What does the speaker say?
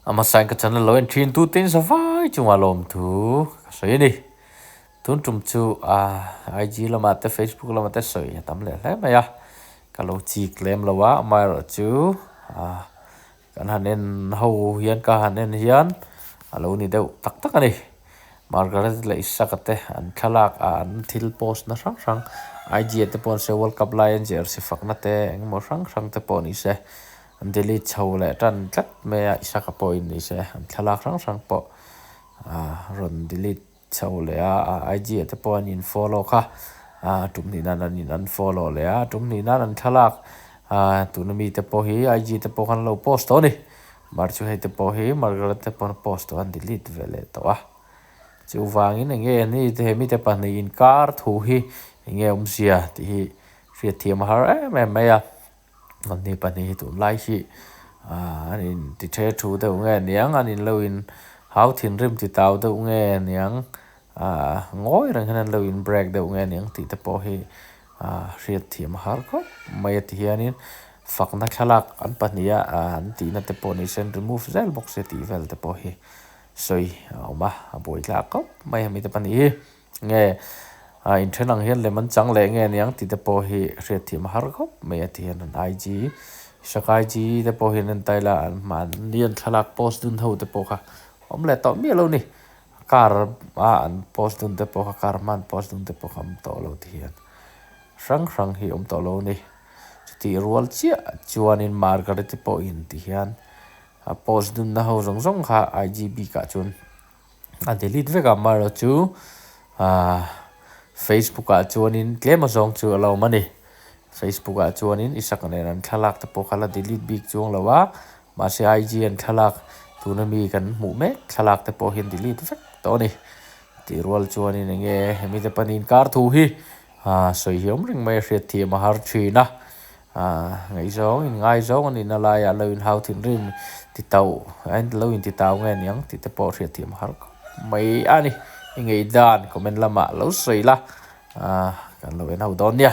A hmasain ka channel lo en thin tu te in za vai chungah lawmthu ka sawi a ni. Tun tum chu IG lamah te Facebook lamah te sawi a tam leh hle mai a, ka lo chik lem lo a, amaherawhchu kan han en ho hian ka han en hian a lo ni deuh tak tak a ni. Margaret leh Isaka te an thlalak a an thil post na hrang hrang IG ah te pawh an sawi World Cup lai an jersey fakna te engemaw hrang hrang te pawh ni se an delete chho leh tan tlat mai a Isaka pawhin ni se an thlalak hrang hrang pawh ah rawn delete chho leh a ah IG ah te pawh an in follow kha ah tum hnih nan an in unfollow leh a tum hnih nan an thlalak ah tuna mi te pawh hi IG te pawh khan an lo post tawh a ni. Mar chu hei te pawh hi Margaret te pawn post tawh an delete ve leh tawh a. Chuvangin eng nge ni he mite pahnih inkar thu hi eng nge awmzia tih hi hriatthiam a har em em mai a. An ni pahnih hi tunlai hi aah an in ti the thu deuh nge niang an in lo in hau thinrim ti tau deuh nge niang aah ngawi reng hian an lo in break deuh nge niang tih te pawh hi aah hriatthiam a har khawp mai a ti hianin fakna thlalak an pahnih a aah an tihna te pawh ni se an remove zel bawk se tih vel te pawh hi sawi a awm a a buai tlak khawp mai a mite pahnih hi nge aah inthen ang hian lem an chang leh nge niang tih te pawh hi hriatthiam a har khawp mai a ti hian an IG Sakai G te pawh hian an taila an mahni an thlalak post dun ho te pawh kha awm leh tawh miah lo a ni. Car a an post dun te pawh kha car hma an post dun te pawh kha awm tawh lo ti hian hrang hrang hi awm tawh lo a ni. Chutih rual chiah chuanin Margaret-i pawh in ti hian a post dun na ho zawng zawng kha IG bik ah chuan a delete vek a amaherawh chu ahh Facebook ah chuanin tlem a zawng chu a lo awm a ni. Facebook ah chuanin Isaka nen an thlalak te pawh kha la delete bik chuang lo a. Mahse IG an thlalak tuna mi kan hmuh mek thlalak te pawh hian delete vek tawh a ni. Tih rual chuanin eng nge hemi te pahnih inkar thu hi ah sawi hiam reng mai a hriat thiam a har thin a. Ah ngaihzawng in ngaizawng a nihna laiah lo inhau thinrim ti tauh a lo inti tau nge niang tih te pawh hriat thiam a har khawp mai a ni. I ngei dan comment lamah lo sawi la ah kan lo en ho dawn nia.